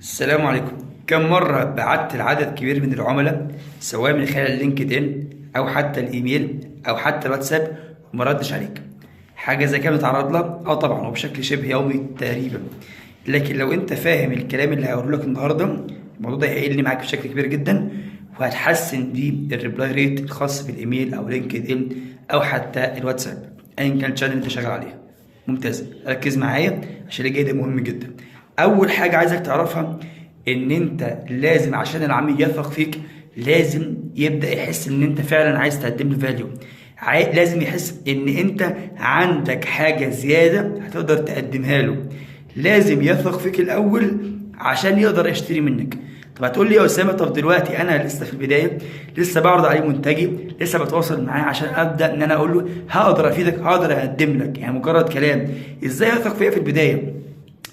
السلام عليكم. كم مرة بعت لعدد كبير من العملاء سواء من خلال LinkedIn او حتى الايميل او حتى الواتساب وما ردش عليك؟ حاجة زي كده بتتعرض لها؟ اه طبعا، وبشكل شبه يومي تقريبا. لكن لو انت فاهم الكلام اللي هقوله لك النهارده، الموضوع ده هيقل معاك بشكل كبير جدا، وهتحسن بيه ال reply rate الخاص بالايميل او LinkedIn او حتى الواتساب، ايا كان ال channel اللي انت شغال عليها. ممتاز، ركز معايا عشان اللي جاي ده مهم جدا. اول حاجة عايزك تعرفها ان انت لازم عشان العميل يثق فيك لازم يبدا يحس ان انت فعلا عايز تقدم له value، لازم يحس ان انت عندك حاجة زيادة هتقدر تقدمها له. لازم يثق فيك الاول عشان يقدر يشتري منك. طب هتقول لي يا اسامة، طب دلوقتي انا لسه في البداية، لسه بعرض عليه منتجي، لسه بتواصل معاه عشان ابدا ان انا اقول له هقدر افيدك، هقدر اقدم لك، يعني مجرد كلام، ازاي اثق فيا في البداية؟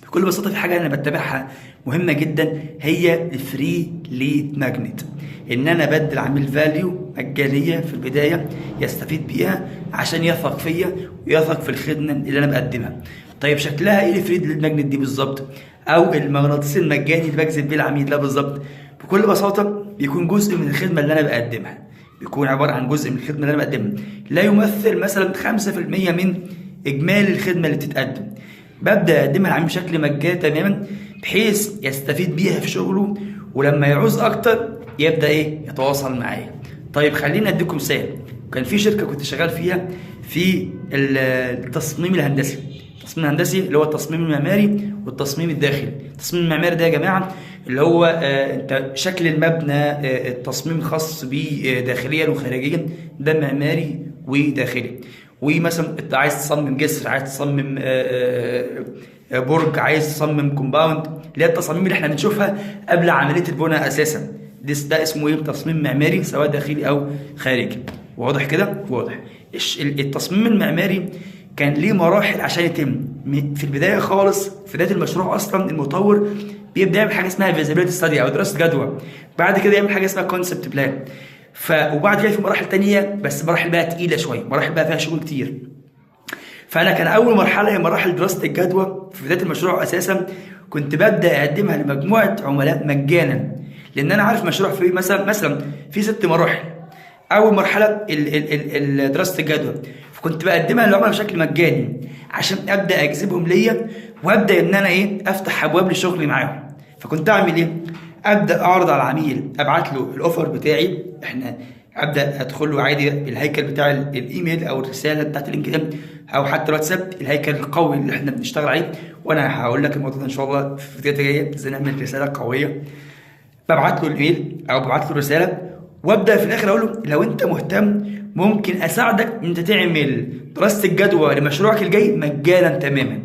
بكل بساطة في حاجة انا بتبعها مهمة جدا، هي ال free lead magnet. ان انا بدي العميل value مجانية في البداية يستفيد بيها عشان يثق فيا ويثق في الخدمة اللي انا بقدمها. طيب شكلها ايه ال free lead magnet دي بالظبط، او المغناطيس المجاني اللي بجذب بيه العميل ده بالظبط؟ بكل بساطة بيكون جزء من الخدمة اللي انا بقدمها، بيكون عبارة عن جزء من الخدمة اللي انا بقدمها، لا يمثل مثلا 5% من اجمالي الخدمة اللي بتتقدم. ببدا اقدمها للعميل بشكل مجاني تماما بحيث يستفيد بيها في شغله، ولما يعوز اكتر يبدا ايه؟ يتواصل معايا. طيب خلينا اديكم مثال. كان في شركة كنت شغال فيها في التصميم الهندسي. التصميم الهندسي اللي هو التصميم المعماري والتصميم الداخلي. التصميم المعماري ده يا جماعة اللي هو انت شكل المبنى، التصميم الخاص بيه داخليا وخارجيا، ده معماري وداخلي. ومثلا انت عايز تصمم جسر، عايز تصمم برج، عايز تصمم compound، اللي هي التصاميم اللي احنا بنشوفها قبل عملية البناء اساسا، ده اسمه ايه؟ تصميم معماري سواء داخلي او خارجي. واضح كده؟ واضح. التصميم المعماري كان ليه مراحل عشان يتم. في البداية خالص، في بداية المشروع اصلا المطور بيبدا يعمل حاجة اسمها feasibility study او دراسة جدوى، بعد كده يعمل حاجة اسمها concept plan، وبعد كده في مراحل تانية، بس مراحل بقى تقيلة شوية، مراحل بقى فيها شغل كتير. فانا كان اول مرحلة هي مراحل دراسة الجدوى في بداية المشروع اساسا، كنت ببدا اقدمها لمجموعة عملاء مجانا، لان انا عارف مشروع فيه مثلا في 6 مراحل. اول مرحلة دراسة الجدوى، فكنت بقدمها للعملاء بشكل مجاني عشان ابدا اجذبهم ليا، وابدا ان انا ايه؟ افتح ابواب لشغلي معاهم. فكنت اعمل ايه؟ ابدا اعرض على العميل، ابعت له ال offer بتاعي، احنا ابدا ادخل له عادي بالهيكل بتاع الايميل او الرسالة بتاعت LinkedIn او حتى الواتساب، الهيكل القوي اللي احنا بنشتغل عليه، وانا هقول لك الموضوع ده ان شاء الله في الفيديوهات الجاية ازاي نعمل رسالة قوية. ببعت له الايميل او ببعت له رسالة، وابدا في الاخر اقول له لو انت مهتم ممكن اساعدك ان انت تعمل دراسة الجدوى لمشروعك الجاي مجانا تماما.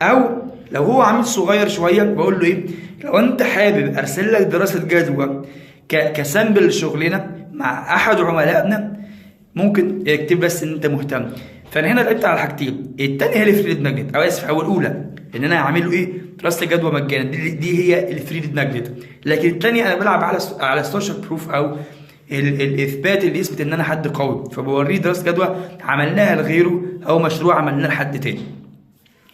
او لو هو عميل صغير شوية بقول له ايه؟ لو انت حابب ارسل لك دراسة جدوى ك sample شغلنا مع احد عملائنا، ممكن اكتب بس ان انت مهتم. فانا هنا لعبت على حاجتين، الثانية هي ال free lead magnet، او اسف او الاولى ان انا هعمل له ايه؟ دراسة جدوى مجانا، دي هي ال free lead magnet. لكن الثانية انا بلعب على ال social proof او الاثبات اللي يثبت ان انا حد قوي، فبوريه دراسة جدوى عملناها لغيره او مشروع عملناه لحد تاني.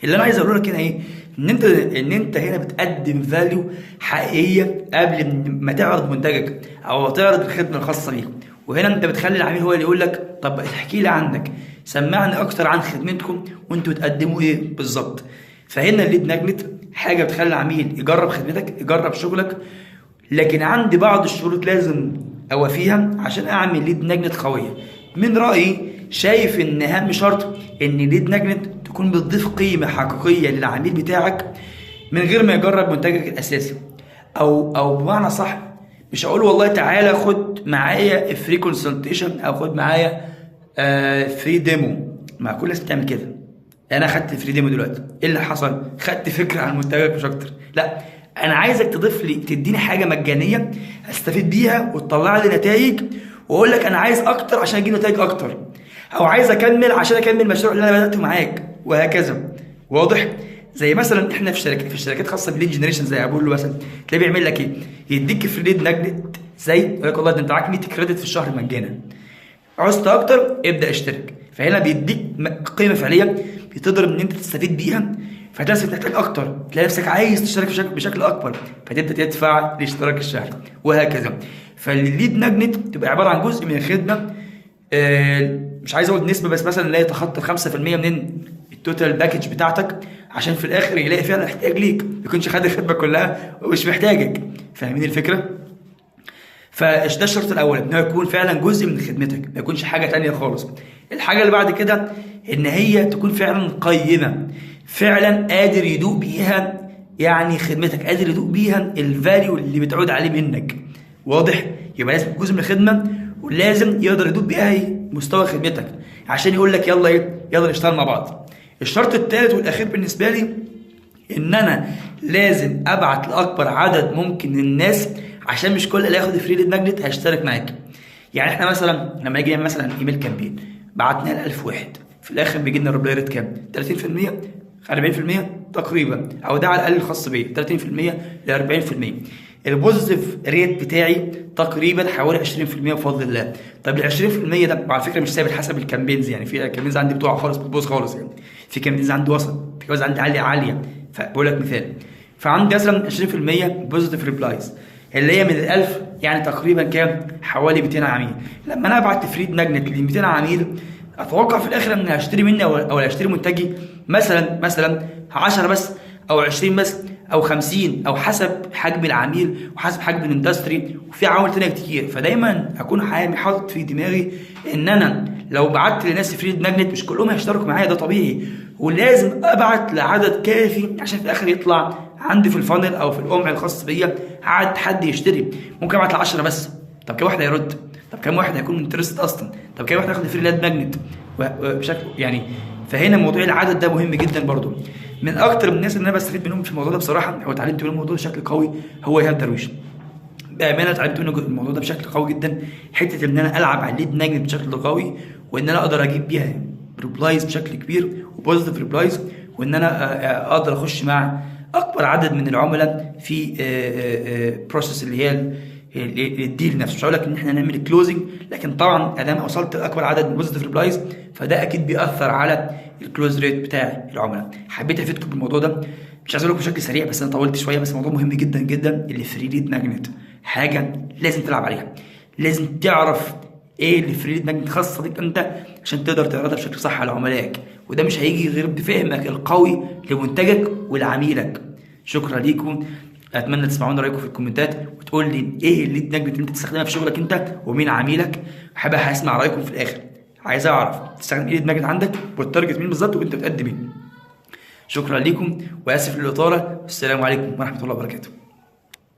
اللي انا عايز اقوله لك هنا ايه؟ ان انت هنا بتقدم value حقيقية قبل ما تعرض منتجك او تعرض الخدمة الخاصة بيك. وهنا انت بتخلي العميل هو اللي يقول لك طب احكي لي عنك، سمعني اكتر عن خدمتكم وانتوا بتقدموا ايه بالظبط. فهنا ال lead magnet حاجة بتخلي العميل يجرب خدمتك، يجرب شغلك. لكن عندي بعض الشروط لازم اوافيها عشان اعمل lead magnet قوية. من رايي شايف ان اهم شرط ان lead magnet تكون بتضيف قيمة حقيقية للعميل بتاعك من غير ما يجرب منتجك الاساسي، او بمعنى صح مش هقول والله تعالى خد معايا free consultation او خد معايا free demo. ما كل الناس بتعمل كده. انا خدت free demo دلوقتي، ايه اللي حصل؟ خدت فكرة عن منتجك مش اكتر. لا، انا عايزك تضيف لي، تديني حاجة مجانية استفيد بيها وتطلع لي نتائج، واقول لك انا عايز اكتر عشان اجيب نتائج اكتر، او عايز اكمل عشان اكمل المشروع اللي انا بداته معاك، وهكذا. واضح؟ زي مثلا احنا في الشركات خاصة بال lead generation زي ابولو مثلا، تلاقيه بيعمل لك ايه؟ يديك free lead magnet، زي يقول لك والله ده انت معاك 100 credit في الشهر مجانا، عوزت اكتر ابدا اشترك. فهنا بيديك قيمة فعليه بتقدر ان انت تستفيد بيها. فتلاقي نفسك تحتاج اكتر، تلاقي نفسك عايز تشترك بشكل اكبر، فتبدا تدفع الاشتراك الشهري وهكذا. فال lead magnet تبقى عبارة عن جزء من الخدمة، مش عايز اقول نسبه، بس مثلا لا يتخطى 5% من ال total package بتاعتك، عشان في الاخر يلاقي فعلا احتياج ليك، ما يكونش خد الخدمة كلها ومش محتاجك. فاهمين الفكرة؟ فده الشرط الاول، ان هو يكون فعلا جزء من خدمتك، ما يكونش حاجة تانية خالص. الحاجة اللي بعد كده ان هي تكون فعلا قيمة، فعلا قادر يدوق بيها يعني خدمتك، قادر يدوق بيها ال value اللي بتعود عليه منك. واضح؟ يبقى لازم جزء من الخدمة، ولازم يقدر يدوق بيها مستوى خدمتك عشان يقول لك يلا ايه، يلا نشتغل مع بعض. الشرط الثالث والاخير بالنسبة لي ان انا لازم ابعت لاكبر عدد ممكن من الناس، عشان مش كل اللي هياخد free lead magnet هيشترك معاك. يعني احنا مثلا لما نيجي نعمل مثلا email campaign بعتناها ل 1000 واحد، في الاخر بيجي لنا reply rate كام؟ 30%، 40% تقريبا، او ده على الاقل الخاص بيا 30% ل 40%. ال positive rate بتاعي تقريبا حوالي 20% بفضل الله. طب ال 20% ده على فكرة مش ثابت حسب ال campaigns، يعني في campaigns عندي بتقع خالص، بتبوظ خالص، يعني في campaigns عندي وسط، في campaigns عندي عالية عالية. فبقول لك مثال، فعندي مثلا 20% positive replies اللي هي من ال 1000، يعني تقريبا كام؟ حوالي 200 عميل. لما انا ابعت free lead magnet ل 200 عميل، اتوقع في الاخر ان هشتري مني او هشتري منتجي مثلا 10 بس، او 20 بس، او 50، او حسب حجم العميل وحسب حجم ال industry، وفي عوامل تانية كتير. فدايما اكون حاطط في دماغي ان انا لو بعت لناس free lead magnet مش كلهم هيشتركوا معايا، ده طبيعي، ولازم ابعت لعدد كافي عشان في الاخر يطلع عندي في ال funnel او في القمع الخاص بيا عدد حد يشتري. ممكن ابعت ل 10 بس، طب كام واحد هيرد؟ طب كام واحد هيكون interested اصلا؟ طب كام واحد هياخد free lead magnet بشكل يعني؟ فهنا موضوع العدد ده مهم جدا برضو. من اكتر الناس اللي انا بستفيد منهم في الموضوع ده بصراحة، او اتعلمت منهم الموضوع بشكل قوي، هو ايهاب درويش. بامانه اتعلمت منه الموضوع ده بشكل قوي جدا، حتة ان انا العب على ال lead magnet بشكل قوي، وان انا اقدر اجيب بيها replies بشكل كبير و positive replies، وان انا اقدر اخش مع اكبر عدد من العملاء في process اللي هي ال deal نفسه. مش هقول لك ان احنا نعمل closing، لكن طبعا ادام وصلت لاكبر عدد من positive replies فده اكيد بيأثر على ال close rate بتاع العملاء. حبيت افيدكم بالموضوع ده، مش عايز اقول لكم بشكل سريع بس انا طولت شوية، بس الموضوع مهم جدا جدا. ال free lead magnet حاجة لازم تلعب عليها، لازم تعرف ايه ال free lead magnet خاصة بيك انت عشان تقدر تعرضها بشكل صح على عملائك، وده مش هيجي غير بفهمك القوي لمنتجك ولعميلك. شكرا ليكم، اتمنى تسمعونا رايكم في الكومنتات وتقول لي ايه ال lead magnet اللي انت تستخدمها في شغلك انت ومين عميلك. حابب اسمع رايكم في الاخر، عايز اعرف تستخدم ايه lead magnet عندك وال target مين بالظبط وانت بتقدم ايه. شكرا ليكم واسف للاطاله، والسلام عليكم ورحمة الله وبركاته.